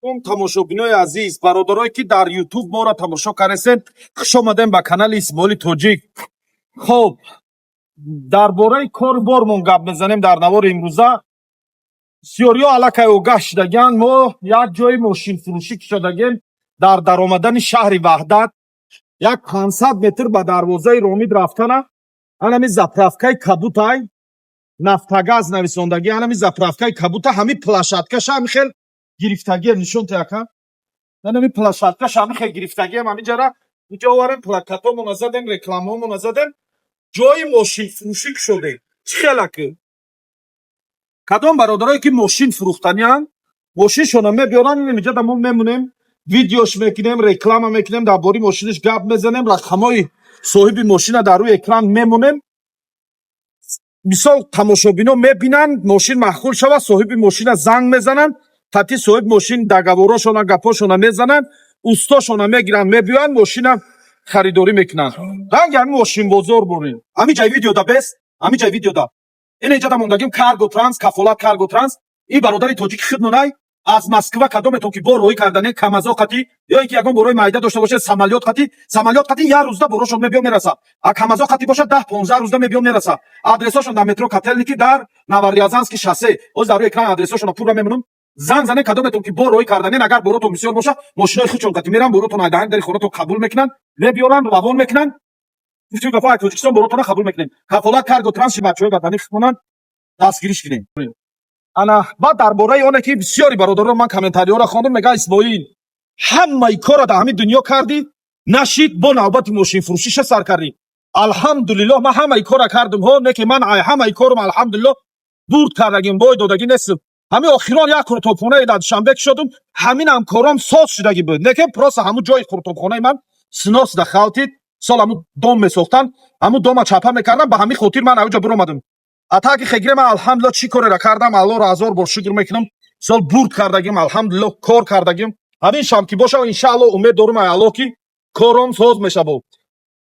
Тамошобинои азиз, бародарое, ки дар Ютуб моро тамошо кардесен, хуш омадем ба канали Исмоили Тоҷик. Хоб, дар бораи кору бормон гап мезанем дар навори имрӯза. Бисёриҳо аллакай огаҳ шудагианд: мо як ҷои мошинфурӯшӣ кушодагем дар даромадани шаҳри Ваҳдат, як 500 метр ба дарвозаи Ромид рафтана. Анами заправкаи кабутай, Нафтогаз нависондагӣ, анами заправкаи кабута, ҳами площадкаша ҳами хел гирифтагием. Нишон тияка, анами площадкаша ҳами хел гирифтагием. Ҳамиҷара инҷо оварем, плакатҳомона задем, рекламаҳомона задем, ҷои мошинфурӯшӣ кушодем. Чӣ хелаки кадом бародарое, ки мошин фурӯхтанианд, мошиншонро мебиёранд, инҷа мо мемонем, видеош мекунем, реклама мекунем, дар бораи мошинаш гап мезанем, рақамҳои соҳиби мошина дар рӯи экран мемонем. Мисол, тамошобино мебинанд, мошин маъқул шавад, соҳиби мошина занг мезананд, қати соҳиби мошин договорошона, гапҳошона мезананд, устошона мегиранд, мебиёянд, мошина харидорӣ мекунанд. Ранги ҳамин мошинбозор бурем. Ҳамин ҷай видеода бес, ҳамин ҷай видеода ин инҷа мондагим Карго Транс, Кафолат Карго Транс. Ин бародари тоҷики хидмонай аз Москва. Кадометон ки бор роҳӣ кардане, Камазо қатӣ ё ин ки ягон борои майда дошта бошед, самолёт қатӣ, самолёт қатӣ як рӯзда борошон мебиём, мераса, а Камазо қатӣ бошад, 10-15 рӯзда мебиём, мераса. Адресошон дар метро Котельники, дар Новорязанский шоссе. Оз дар рӯи экран адресошонро пурра мемонам, занг занед. Кадометон ки бор роҳӣ карданен, агар боротон бисёр боша, мошинои худшон қатӣ меран, боротон айдаҳани дари хонатон қабул мекунанд, мебиёранд, равон мекунанд. Гуфтем, гапо, ай Тоҷикистон боротона қабул мекунем. Кафолат Карго Транс, бачаҳои ватанӣ хонанд, дастгириш кунем. Ана баъд дар бораи оне, ки бисёри бародарон, ман комментариҳоро хондам, мега: «Исмоил, ҳамаи корро дар ҳамин дунё кардӣ, нашид, бо навбати мошинфурӯшиша сар кардӣ». Алҳамдулиллоҳ, ман ҳамаи корро кардам, ҳо, не ки ман ҳамаи корум, алҳамдулиллоҳ, бурд кардагим, бой додагӣ нестам. Ҳамин охирон як қуртобхонае дар Душанбе кушодум, ҳамин ҳамкором соз шудагӣ буд, не ки просто ҳамун ҷои қуртобхонаи ман снос да халтид. Сол ҳамун дом месохтанд, ҳамун дома чапа мекардам, ба ҳамин хотир ман авҷа биромадам. А таки хегире, ман, алҳамдулиллоҳ, чӣ кореро кардам, Аллоҳро ҳазор бор шукр мекунам. Сол бурд кардагим, алҳамдулиллоҳ, кор кардагим. Ҳамин шам ки боша, иншааллоҳ, умед дорум ай Аллоҳ, ки кором соз мешавад.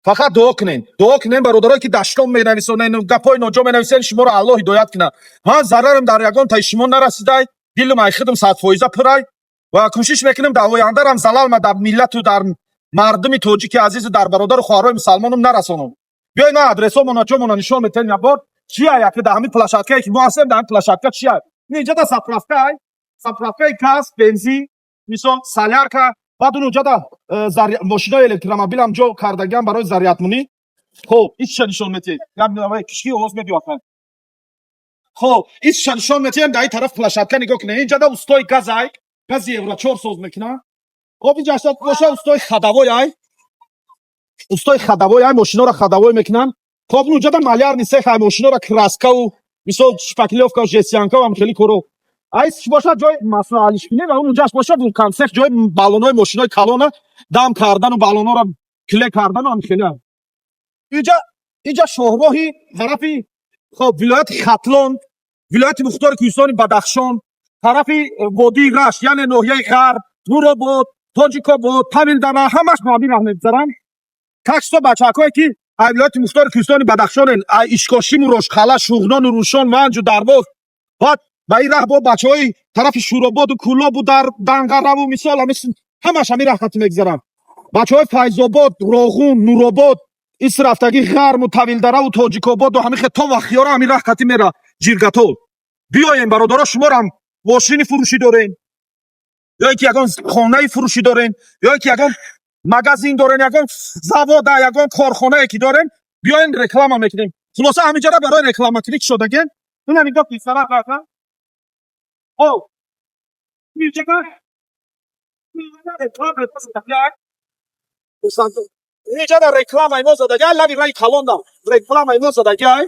Фақат дуо кунен, дуо кунен. Бародарое, ки даштом менависонен, гапҳои ноҷо менависен, шуморо Аллоҳ ҳидоят кунад. Ман зарарам дар ягон таи шумо нарасидай, дилам ай худам 100% пурай ва кӯшиш мекунам дар ояндарам залалма дар миллату дар мардуми тоҷики азизу дар бародару хоҳарои мусалмонам нарасонам. Биёй, на адресомона, ҷомона нишон метаҳем як бор. Чия, яке дар ҳамин площадкае, ки мо ҳастем, дар ҳамин площадка чия? Инҷа да заправкай, заправкаи газ, бензин, мисол, солярка. Баъд унҷа да мошинои электромобилам ҷо кардагиам барои зарядмонӣ. Хоб, ичша нишон метиҳед, кишки овоз мебиёд. Хоб, ичша нишон метиҳем. Дар ин тараф площадка нигоҳ кунед, инҷа да устои газай, гази Евро 4 соз мекунад. Хоб, инҷа боша устои ходовой ай, устои ходовой ай, мошиноро ходовой мекунанд. Хоб, унҷа да малярный цех ай, мошиноро краскаву, мисол, шпаклёвка, жестянкаву ҳам хеле коро. Ай боша ҷои масоалишкунӣ ва унҷаш боша вулкан цех, ҷои баллонҳои мошинои калона дам кардану баллонҳоро клей кардану ҳам хеле. Инҷа шоҳроҳи тарафи, хоб, вилояти Хатлон, вилояти мухтори кӯҳистони Бадахшон, тарафи водии Рашт, яъне ноҳияи Ғарб, Нуробод, Тоҷикобод, Тавилдара, ҳамаш ба ҳамин раҳ мегузаранд. Так что, бачакҳое, ки ай вилояти мухтори кӯҳистони Бадахшонен, ай Ишкошиму Рошқала, Шуғнону Рӯшон, Ванҷу Дарвоз, баъд ба ин раҳ бо бачаҳои тарафи Шӯрободу Кӯлобу дар Данғараву, мисол, ҳамаш ҳамин раҳ хати мегузаранд. Бачаҳои Файзобод, Роғун, Нуробод, ис рафтагӣ Ғарму Тавилдараву Тоҷикободу, ҳамин хе то Вахиёра ҳамин раҳ хати мера, Ҷиргатол. Биёем, бародаро, шуморам мошини фурӯшӣ дорем ё ин ки ягон хонаи фурӯшӣ дорем, ё ин ки ягон магазин дорем, ягон завода, ягон корхонае ки дорем, биёен, реклама мекунем. Хулоса, ҳаминҷара барои рекламакунӣ кушодагем. Ина нигоҳ кун, сара о инҷага реклама. Инҷа рекламаи мо задагай, лаби раи калонда рекламаи мо задагай.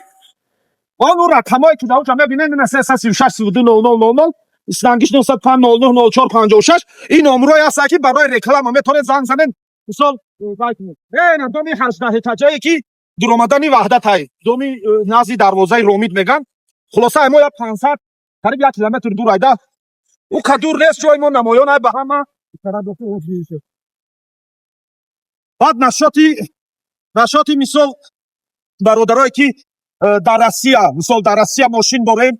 Он рақамое, ки дар оҷа мебинед, ина 336 32 00 00, ислангиш 905 09 04 56, ин номрое ҳаста, ки барои реклама метавонед занг занед. Мисол, ина доми 18 этажае, ки дуромадани Ваҳдатай, доми назди дарвозаи Ромид меган. Хулоса, мо я 500, қариб 1 километр дур айда, ӯ ка дур нест, ҷои мо намоён ай ба ҳама. Баъд нашоти, мисол, бародарое, ки дар Россия, мисол, дар Россия мошин дорем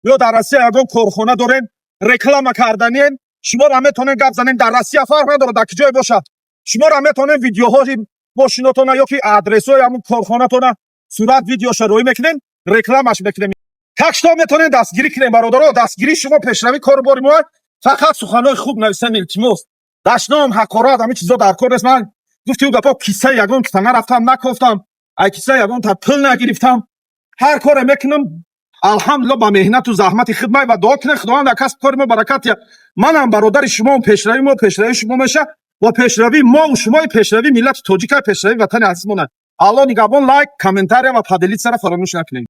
ё дар Россия ягон корхона дорем, реклама карданем. Шуморо метавонем гап занем, дар Россия фарқ надорад, дар ки ҷое бошад. Шуморо метавонем видеоҳои мошинотона ё ки адресҳои ҳамун корхонатона сурат, видеоша роӣ мекунем, рекламаш мекунем. Так что метавонем дастгирӣ кунем, бародаро. Дастгирии шумо пешравӣ кору бори мо. Фақат суханҳои хуб нависем, илтимос. Дашном, ҳақорат, ҳамин чизо дар кор нест. Ман гуфти ӯ гапо, кисаи ягон киса нарафтам, накофтам, ай кисаи ягон та пул нагирифтам. Ҳар коре мекунам, алҳамдулилла, ба меҳнату заҳмати хидмат ва дуо кунем, Худованд дар касб кори мо баракат диҳад. Манам бародари шумо. Пешравии мо пешравии шумо меша ва пешравии мову шумои пешравии миллати тоҷика, пешравии ватани азизмона. Алло нигаҳбон. Лайк, комментария ва поделиться ра фаромӯш накунед.